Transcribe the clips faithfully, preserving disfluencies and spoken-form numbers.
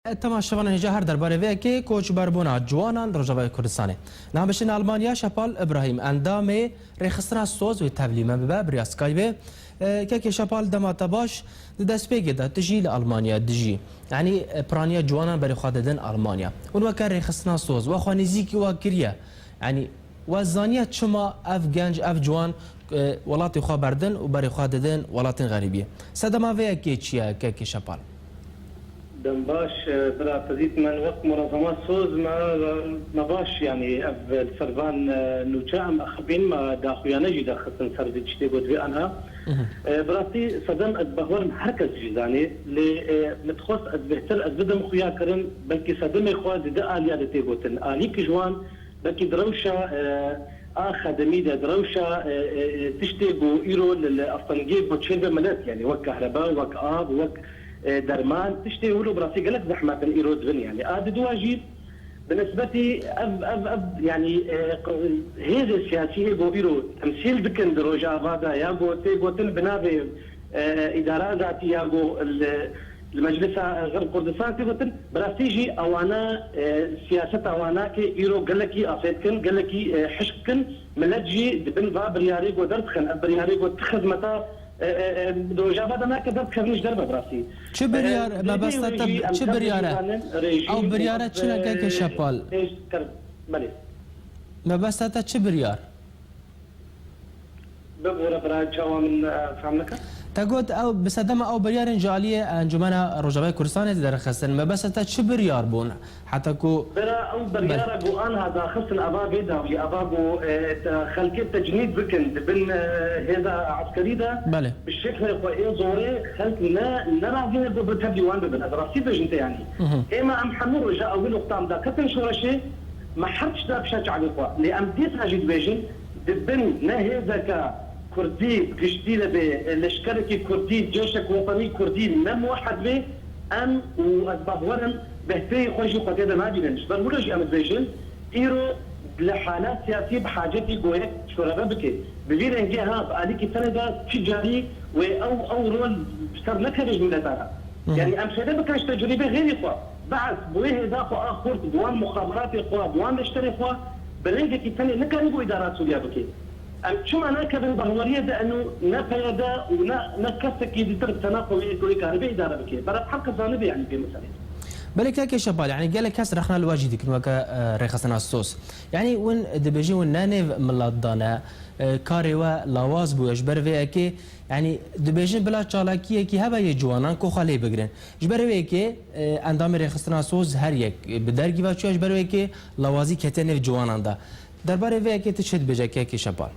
Temaşevanên hêja her derbarê vê yekê koçberbûna ciwanan li Rojavayê Kurdistanê. Niha bişên Almanya Şepal Ibrahîm, endamê Rêxistina Soz wê tevlî me bibe bi riya Skypeê. E, kekê Şepal, dema te baş, di destpêkê de tu jî li Almanya dijî. Yanî, e, piraniya ciwanan berê xwe didin Almanya. Hûn weke Rêxistina Soz, we xwe nêzîkî we kiriye. Yanî, we zaniye çima ev genc, ev ciwan, e, welatê xwe berdin û berê xwe didin welatên xerîbiyê. Sedema vê yekê çi ye, kekê Şepal? Dem baş, e, bira Tezît, me wek Munezema Soz me, me baş, yanî ev li ser van, e, nûçe em axivîn, me daxuyane jî derxistin ser vê tiştê got vê anha. Mhm. E, bi rastî sedem ez bexwerim her kes jî zanê, lê, e, min dixwest ez bêhtir ez bidim xuya kirin, belkî sedemê xwe di di aliya de tê gotin. Alî ki ji wan Belkî di rewşa, e, a xedemî de, di rewşa, e, e, e, tiştê ku îro li, li astengiyê ku çêdibe milet, yanî wek kehreba, wek av, wek, e, derman, tiştê wilo bi rastî gelek zehmet in îro dibin, yanî. A diduwa jî bi nisbetî ev, ev, ev, yanî, e, q-, hêzê siyasî yê ku îro temsîl dikin di Rojava de, ya ku tê gotin bi navê, e, îdara zatî ya ku li, li Meclisa Xerb Kurdistan tê gotin, bi rastî jî ewana, e, siyaseta wana ke îro gelekî afê dikin, gelekî, e, hişk dikin, milet jî di bin va biryarê ku derdixin, ev biryarê ku ti xizmeta, e, e, e, di Rojava de nake derdikevin ji derve bi rastî. Çi biryar, e, mebesta te, çi biryar e? Ew biryare çi ne, keke Şepal? Belê. Mebesta te çi biryar? Bibore bira, çawa min, e, fehm neke? Te got ew bi sedema ew biryarên ji aliyê Encûmena Rojavayê Kurdistanê derxistin. Mebesta te çi biryar bûn? Heta ku Bira ew biryara ku anha daxistin ava vê dawî, ava ku, e, te xelkê tecnîd bikin di bin, e, hêza eskerî de, Belê. bi şeklê xwe ê zorê xelk ne, ne razî ne ku bi tevlî wan bibin. Ez rastî bêjim te yanî. Mhm. Êma em hemû roja ewil wexta em daketin şoreşê, me her tişt dakişa çavê xwe. Lê em dîsa jî dibêjin, di bin ne hêzeke kurdî bi giştî de bê, leşkerekî kurdî, cêşek wetenî kurdî ne muwehed bê, em û ez bawer im behteyê xwe jî xwe tê de nabînin. Ji ber wilo jî em dibêjin, îro li hala siyasî bi hacetî ku yek şoreve bike. Bi vî rengê ha, bi alîkî tenê de çi carî wê ew, ew rol bi ser nekeve ji mileta re. Hı hı. Yanî em fêde bikin ji tecrûbê xêrê xwe. Be'es bi wê hêza xwe a xurt, bi wan muxaberatê xwe, bi wan leşkerê xwe, bi rengekî tenê nikarîbû îdara Sûriya bike. Em çima nakevin bahweriyê de eno ne P Y D û ne, ne kesekî dîtir bi tena xwe wê, wê karibe îdare bike? Bera heq zanibe, yanî, vê meselê. Belê keke Şepal, yanî gelek kes rexna li we jî dikin weke, e, rêxistina Soz. Yanî hûn dibêjin hûn ne nêv milet dane, e, karê we lawaz bûye ji ber vê yekê, yanî dibêjin bila çalakiyekî hebe yê ciwanan ku xwe lê bigirin. Ji ber vê yekê, e, endamê rêxistina Soz her yek, e, bi dergî ve çûye, ji ber vê yekê lawazî ketiye nêv ciwanan de. Derbarê vê yekê tu çi dibêje keke Şepal?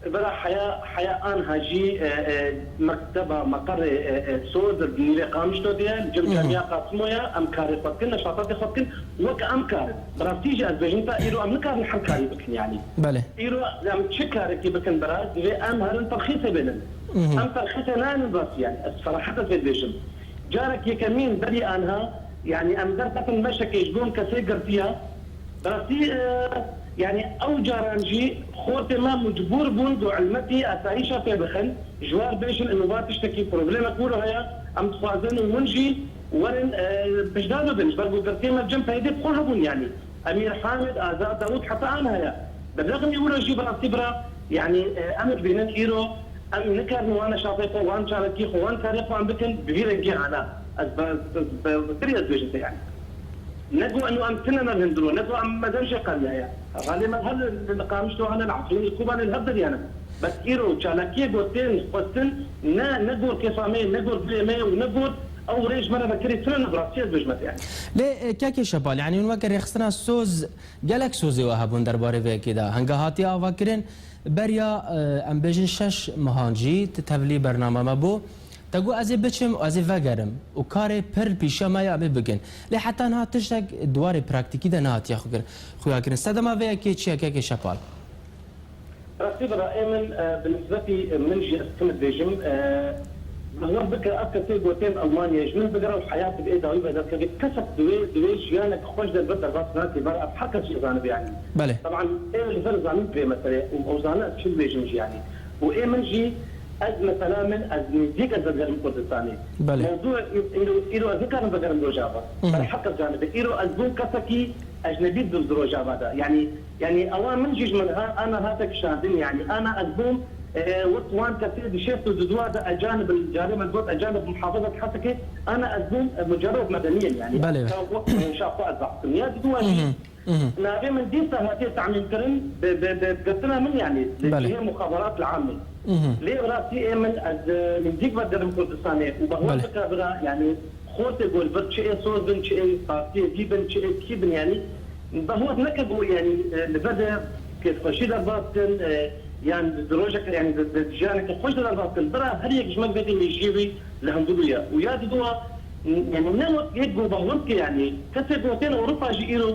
Bira heya, heya anha jî, e, e, mekteba, meqerê, e, e, Soz di nîvê Qamişlo de ye, cem Hı hı. Camiya Qasimo ye, em karê xwe dikin, neşatatê xwe dikin, wek em karin. Bi rastî jî ez bêjim te, îro em nikarin her karî bikin, yanî. Belê. Îro em çi karekî bikin bira, divê em herin terxîsê bênin. Hı hı. Em terxîsê naynin rastî, yanî. Ez serahet ez vê dibêjim. Carek yekemîn berî anha, yanî em derketin meşekê ji bo kesê girtiya, Bi rastî, e, yanî ew caran jî xortê me mecbûr bûn ku hilmetî asayîşa pê bixin, ji war bêjin, ino va tiştekî problemek wilo heye, em dixwazin û hûn jî werin, e, piştda bibin, ji ber ku girtiyê me cem P Y D bi xwe hebûn, yanî Emîr Hamid, Azad Dawûd, heta an heye. Bi rexmî wilo jî bi rastî bira, yanî, e, em dibînin îro, Em nikarin wan neşatê xwe, wan çalakî xwe, wan karê xwe em bikin, bi vî rengî hana. Ez bi, bi, bi, bi tirî ez bêjim te, yanî. Ne ku eno em tine me li hundir o, ne ku em mezin jê qewiya ye. Xalê me her li, li Qamişlo hene, li Efrînê, li Kobanê, li hev deriyane. Bes îro çalakiyê ku tên xwestin, ne, ne gor kêfa me ye, ne gor dilê me ye û ne gor ew rê ji me re vekirî tune ne, bi rastî ez bêjim te, yanî. Lê, e, kekê Şepal, yanî hûn weke rêxistina Soz, gelek sozê we hebûn derbarê vê yekê de. Henge hatiye avakirin, Beriya, e, em bêjin şeş mehan jî ti tevlî bername me bû. Te got, "Ez ê biçim û ez ê vegerim û karê pir pîşe me ye, em ê bikin." Lê heta niha tiştek di warê praktîkî de nehatiye xwe kirin, xuya kirin. Sedema vê yekê çi ye, kekê Şepal? Rastî bira, ê min, e, bi nisbetî, e, min jî ez tim dibêjim, e, Bawer bike, ev kesê ku tên Almanyayê ji min bigire û heyatê bi ê dawî ve dest kevê, kesek di wê, di wê jiyanek xweş de li vir derbas nake, ber ev her kes jî zanibe, yanî. Belê. Teban ê li vir zanîn vê meselê û ew zane ez çi dibêjim jî, yanî. Û ê min jî, Ez mesela min, ez nêzîk ez vegerim Kurdistanê. Belê. Mewzû îro, îro ez nikarim vegerim Rojava. Mhm. Berheq ez canibê. Îro ez bûm kesekî ecnebî di, di Rojava de. Yanî, yanî ewa min jî ji min ha, ana hate kişandin. Yanî ana ez bûm, e, wek wan kesê di şêst û duduwa de ecanib, carê min got ecanib muhafazet Hesekê, ana ez bûm, e, mucerred medeniyen. Yanî Belê. Ka wek rewşa xwe ez behs dikim. Ya diduwa jî Mhm. Mhm. Navê min dîsa hatiye temîmkirin bi, bi, bi girtina min, yanî li Belê. Cihê muxabarat li amê. Mhm. Lê rastî ê min, ez, e, nêzîk vegerim Kurdistanê û bahwer Belê. Bika bira, yanî xortê ku li vir çi ê soz bin, çi ê partiyê dî bin, çi ê kî bin, yanî bahwer neke ku, yanî, e, li vir de kêfxweşî derbas kin, e, yan di rojeke, yanî di, di jiyaneke xweş de derbas kin. Bira her yek ji me vê dî mêjiyê wî li hundirû ye. Û ya diduwa, yanî ne wek yek ku bahwer bike, yanî kesê ku tên Ewropa jî îro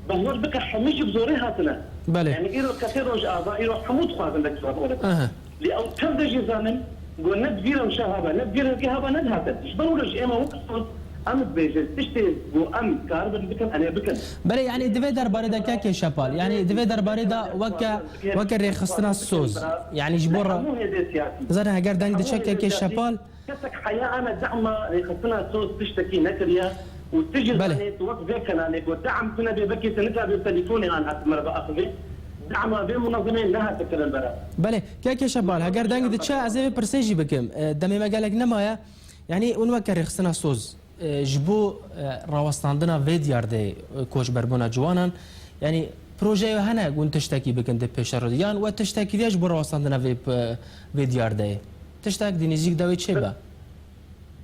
bahwer bike hemî ji bi zorê hatine. Belê. Yanî îro kesê Rojava, îro hemû dixwazin vekî Ewropa. Aha. Lê ew tev de jî zanin ku ne di vî rewşa haba, ne di vî rengê haba, ne dihate. Ji ber wilo jî ema wek soz, em dibêjin tiştê ku em karibin bikin, em ê bikin. Belê, yanî di vê derbarê de kekê Şepal, yanî di vê derbarê de weke, weke rêxistina soz, yanî ji bo re-, Hemû hêzê siyasî. Zaten heger deng diçe kekê Şepal, Kesek heya ana dema rêxistina soz tiştekî nekiriye û tu jî Belê. Zanê tu wek vê kenalê ku dam tune bê, belkî tu nikabê telefonê an hat me re biaxivî. Dema vê munezemê nehate kirin bera. Belê, kekê Şepal, heger deng diçe ez ê vê pirsê jî bikim. E, demê me gelek nemaye. Yanî hûn weke rêxistina soz, e, ji bo, e, rawestandina vê diyardeyê, e, koçberbûna ciwanan, yanî projeyê hene hûn tiştekî bikin di pêşerojê yan we tiştekî diye ji bo rawestandina vê, vê diyardeyê? Tiştek di nêzîk de wê çêbe?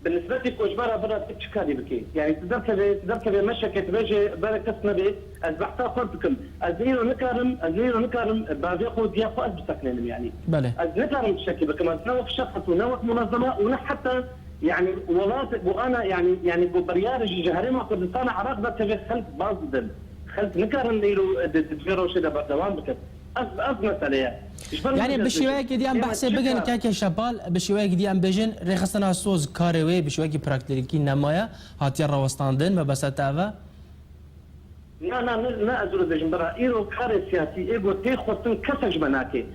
Bi nisbetî koçbera bira tu çi karî bikî? Yanî tu derkevê, tu derkevê meşekê, tu bêjê bere kes nebê, ez behsa xwe dikim. Ez îro nikarim, ez îro nikarim bavê xwe û diya xwe ez bisekinênim yanî. Belê. Ez nikarim tiştekî bikim, ez ne wek şexs û ne wek munezeme û ne heta yanî welat û ana yanî, yanî ku biryarê jî ji Herêma Kurdistana Iraq derkeve, xelk baz didin. Xelk nikarin îro di, di vê rewşê de berdewam bikin. Ev, ev mesele ye. Ji ber Yanî min bi şêweyekê dî em ême behsê çi bikin, ka- kekê Şepal, bi şêweyekê dî em bêjin, rêxistina soz karê wê bi şêweyekî praktîkî nemaye, hatiye rawestandin, mebesta te ev e? Na, na, ne, ne ez wilo dibêjim, bira îro karê siyasî ê ku tê xwestin kesek ji me nake.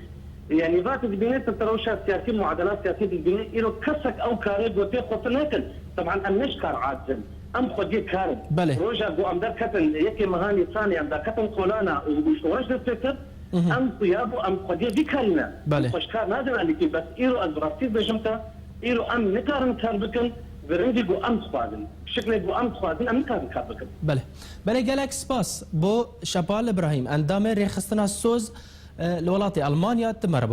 Yanî va tu dibînî tu rewşa siyasî, muadela siyasî dibînî, îro kesek ew karê ku tê xwestin nekin. Teban em ne ji kar aciz in. Em xwediyê kar in. Belê. Roja ku em derketin, yekê meha Nîsanê em derketin kolana û, û şoreş dest pê kir, Mhm. em xuya bû, em xwediyê vî karî ne. Belê. Em xwe ji kar nadin alîkî, bes îro ez bi rastî dibêjim te, îro em nikarin kar bikin, bi rengî ku em dixwazin. Bi şiklê ku em dixwazin, em nikarin kar bikin. Belê. Belê, gelek spas bo Şepal Îbrahîm, endamê Rêxistina Soz, e, li welatê Almanya, tu me re bû.